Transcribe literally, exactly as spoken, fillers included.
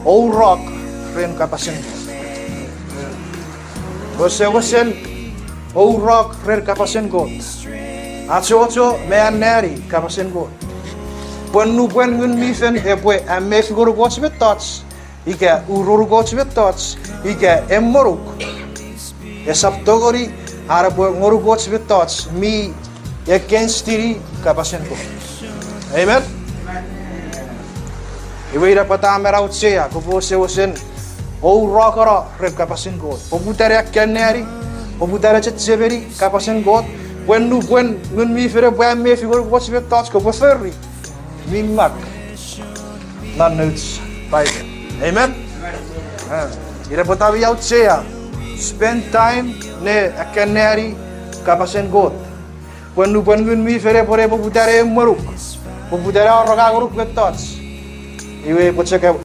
Ourok ren kapasen Kot. Wesewesen ourok ren kapasen Kot. Achocho me anneani kapasen Kot. Pwe nupwen Ngun mi Fel epwe amefi ngonuk och mettoch, ika uronuk och mettoch, ika emwenuk, esap tongeni an epwe ngonuk och mettoch mi against-ini kapasen Kot. Amen? Iwe ina pwata mi auchea kopwe wesewesen ourokeno ren kapasen Kot. Poputa ne akkanneani, poputa ne chechemeni kapasen Kot, pwe nupwen Ngun mi Fel epwe amefi ngonuk och mettoch kopwe fori, mi mak non nouch Paipen. Amen? Ina pwata mi auchea spend time ne akkanneani kapasen Kot. Pwe nupwen Ngun mi Fel epwe ne poputa ne emwenuk, poputa ne aronga ngonuk mettoch, iwe epwe chok